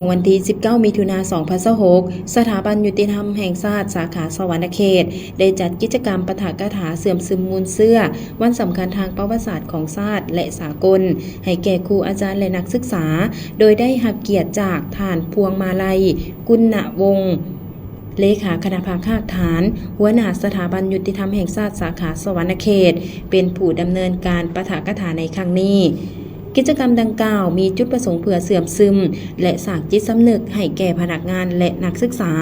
ວັນທີສິບເກົ້າ ມິຖຸນາ ສອງພັນຊາວຫົກ ສະຖາບັນຍຸຕິທຳແຫ່ງຊາດ ສາຂາສະຫວັນນະເຂດ ໄດ້ຈັດກິດຈະກຳປາຖະກະຖາເຊື່ອມຊຶມມູນເຊື້ອວັນສຳຄັນທາງປະຫວັດສາດຂອງຊາດ ແລະ ສາກົນ ໃຫ້ແກ່ຄູອາຈານ ແລະ ນັກສຶກສາ, ໂດຍໄດ້ຮັບກຽດຈາກທ່ານ ພວງມາໄລ ກຸນນະວົງ ເລຂາຄະນະພັກຮາກຖານ, ຫົວໜ້າສະຖາບັນຍຸຕິທຳແຫ່ງຊາດ ສາຂາສະຫວັນນະເຂດ ເປັນຜູ້ດຳເນີນການປາຖະກະຖາໃນຄັ້ງນີ້. ກິດຈະກຳດັ່ງກ່າວມີຈຸດປະສົງເພື່ອເຊື່ອມຊຶມ ແລະ ສ້າງຈິດສຳນຶກໃຫ້ແກ່ພະນັກງານ ແລະ ນັກສຶກສາ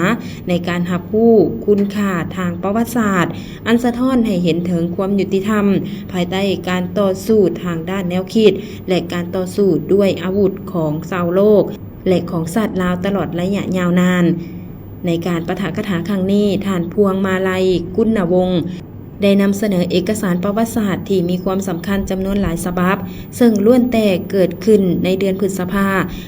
ໃນການຮັບຮູ້ຄຸນຄ່າທາງປະຫວັດສາດ ອັນສະທ້ອນໃຫ້ເຫັນເຖິງຄວາມຍຸຕິທຳ ພາຍໃຕ້ການຕໍ່ສູ້ທາງດ້ານແນວຄິດ ແລະ ການຕໍ່ສູ້ດ້ວຍອາວຸດຂອງຊາວໂລກ ແລະ ຂອງຊາດລາວຕະຫຼອດໄລຍະຍາວນານ. ໃນການປາຖະກະຖາຄັ້ງນີ້, ທ່ານ ພວງມາໄລ ກຸນນະວົງ ໄດ້ນຳສະເໜີເອກະສານປະຫວັດສາດທີ່ມີຄວາມສຳຄັນຈຳນວນຫຼາຍສະບັບ, ເຊິ່ງລ້ວນແຕ່ເກີດຂຶ້ນໃນເດືອນພຶດສະພາ,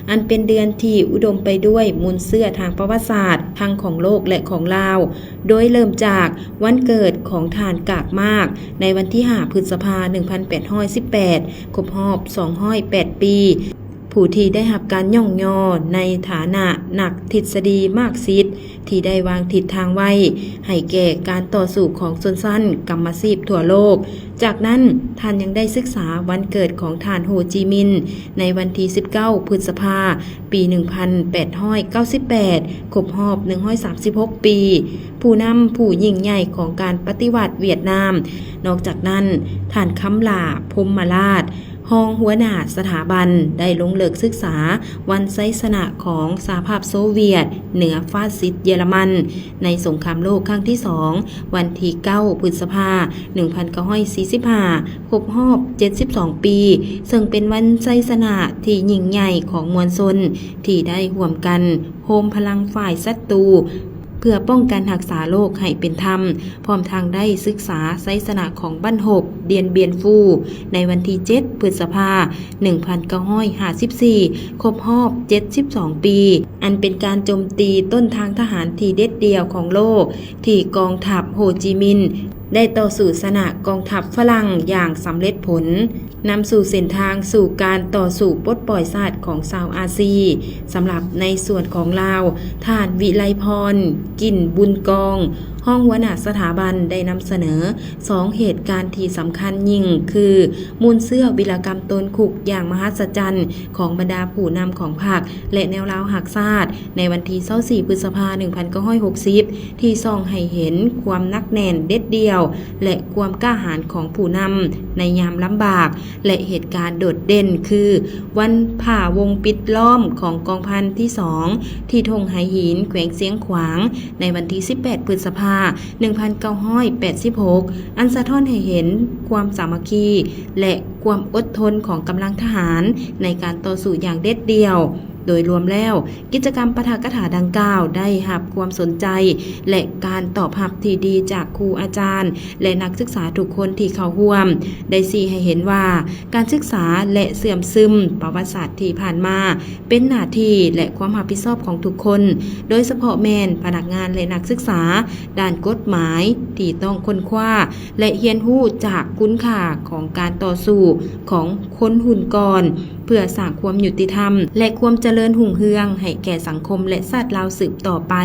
ອັນເປັນເດືອນທີ່ອຸດົມໄປດ້ວຍມູນເຊື້ອທາງປະຫວັດສາດ ທັງຂອງໂລກ ແລະ ຂອງລາວ, ໂດຍເລີ່ມຈາກວັນເກີດຂອງທ່ານກາກມາກ ໃນວັນທີຫ້າ ພຶດສະພາ ໜຶ່ງພັນແປດຮ້ອຍສິບແປດ ຄົບຮອບສອງຮ້ອຍແປດປີ, ຜູ້ທີ່ໄດ້ຮັບການຍ້ອງຍໍໃນຖານະນັກທິດສະດີມາກຊິດ ທີ່ໄດ້ວາງທິດທາງໄວ້ໃຫ້ແກ່ການຕໍ່ສູ້ຂອງຊົນຊັ້ນກຳມະຊີບທົ່ວໂລກ. ຈາກນັ້ນ, ທ່ານຍັງໄດ້ສຶກສາວັນເກີດຂອງທ່ານ ໂຮຈີມິນ ໃນວັນທີສິບເກົ້າ ພຶດສະພາ ປີໜຶ່ງພັນແປດຮ້ອຍເກົ້າສິບແປດ ຄົບຮອບໜຶ່ງຮ້ອຍສາມສິບຫົກປີ, ຜູ້ນຳຜູ້ຍິ່ງໃຫຍ່ຂອງການປະຕິວັດຫວຽດນາມ. ນອກຈາກນັ້ນ, ທ່ານ ຄຳຫຼ້າ ພົມມະລາດ ຮອງຫົວໜ້າສະຖາບັນ ໄດ້ລົງເລິກສຶກສາວັນໄຊຊະນະຂອງສະຫະພາບໂຊວຽດເໜືອຟາຊິດເຢຍລະມັນ ໃນສົງຄາມໂລກຄັ້ງທີສອງ ວັນທີເກົ້າ ພຶດສະພາ ໜຶ່ງພັນເກົ້າຮ້ອຍສີ່ສິບຫ້າ ຄົບຮອບເຈັດສິບສອງປີ, ເຊິ່ງເປັນວັນໄຊຊະນະທີ່ຍິ່ງໃຫຍ່ຂອງມວນຊົນທີ່ໄດ້ຮ່ວມກັນໂຮມພະລັງຝ່າຍສັດຕູ ເພື່ອປ້ອງກັນຮັກສາໂລກໃຫ້ເປັນທຳ, ພ້ອມທັງໄດ້ສຶກສາໄຊຊະນະຂອງບັ້ນຮົບ ດຽນບຽນຟູ ໃນວັນທີເຈັດ ພຶດສະພາ ໜຶ່ງພັນເກົ້າຮ້ອຍຫ້າສິບສີ່ ຄົບຮອບເຈັດສິບສອງປີ, ອັນເປັນການໂຈມຕີຕົ້ນທາງທະຫານທີ່ເດັດດ່ຽວຂອງໂລກ ທີ່ກອງທັບໂຮຈີມິນ ໄດ້ຕໍ່ສູ້ຊະນະກອງທັບຝຣັ່ງຢ່າງສຳເລັດຜົນ, ນຳສູ່ເສັ້ນທາງສູ່ການຕໍ່ສູ້ປົດປ່ອຍຊາດຂອງຊາວອາຊີ. ສຳລັບໃນສ່ວນຂອງລາວ, ທ່ານ ວິໄລພອນ ກິ່ນບຸນກອງ ຮອງຫົວໜ້າສະຖາບັນ ໄດ້ນຳສະເໜີສອງເຫດການທີ່ສຳຄັນຍິ່ງ ຄື ມູນເຊື້ອວິລະກຳໂຕນຄຸກຢ່າງມະຫັດສະຈັນຂອງບັນດາຜູ້ນຳຂອງພັກ ແລະ ແນວລາວຮັກຊາດ ໃນວັນທີຊາວສີ່ ພຶດສະພາ ໜຶ່ງພັນເກົ້າຮ້ອຍຫົກສິບ ທີ່ສ່ອງໃຫ້ເຫັນຄວາມໜັກແໜ້ນເດັດດ່ຽວ ແລະ ຄວາມກ້າຫານຂອງຜູ້ນຳໃນຍາມລຳບາກ ແລະ ເຫດການໂດດເດັ່ນ ຄື ວັນຜາວົງປິດລ້ອມຂອງກອງພັນທີສອງ ທີ່ທົ່ງໄຫຫີນ ແຂວງຊຽງຂວາງ ໃນວັນທີສິບແປດ ພຶດສະພາ ໜຶ່ງພັນເກົ້າຮ້ອຍແປດສິບຫົກ ອັນສະທ້ອນໃຫ້ເຫັນຄວາມສາມັກຄີ ແລະ ຄວາມອົດທົນຂອງກຳລັງທະຫານໃນການຕໍ່ສູ້ຢ່າງເດັດດ່ຽວ. ໂດຍລວມແລ້ວ, ກິດຈະກຳປາຖະກະຖາດັ່ງກ່າວໄດ້ຮັບຄວາມສົນໃຈ ແລະ ການຕອບຮັບທີ່ດີຈາກຄູອາຈານ ແລະ ນັກສຶກສາທຸກຄົນທີ່ເຂົ້າຮ່ວມ, ໄດ້ຊີ້ໃຫ້ເຫັນວ່າ ການສຶກສາ ແລະ ເຊື່ອມຊຶມປະຫວັດສາດທີ່ຜ່ານມາ ເປັນໜ້າທີ່ ແລະ ຄວາມຮັບຜິດຊອບຂອງທຸກຄົນ, ໂດຍສະເພາະແມ່ນພະນັກງານ ແລະ ນັກສຶກສາດ້ານກົດໝາຍ ທີ່ຕ້ອງຄົ້ນຄວ້າ ແລະ ຮຽນຮູ້ຈາກຄຸນຄ່າຂອງການຕໍ່ສູ້ຂອງຄົນຮຸ່ນກ່ອນ ເພື່ອສ້າງຄວາມຍຸຕິທຳ ແລະ ຄວາມຈະເລີນຮຸ່ງເຮືອງໃຫ້ແກ່ສັງຄົມ ແລະ ຊາດລາວສືບຕໍ່ໄປ.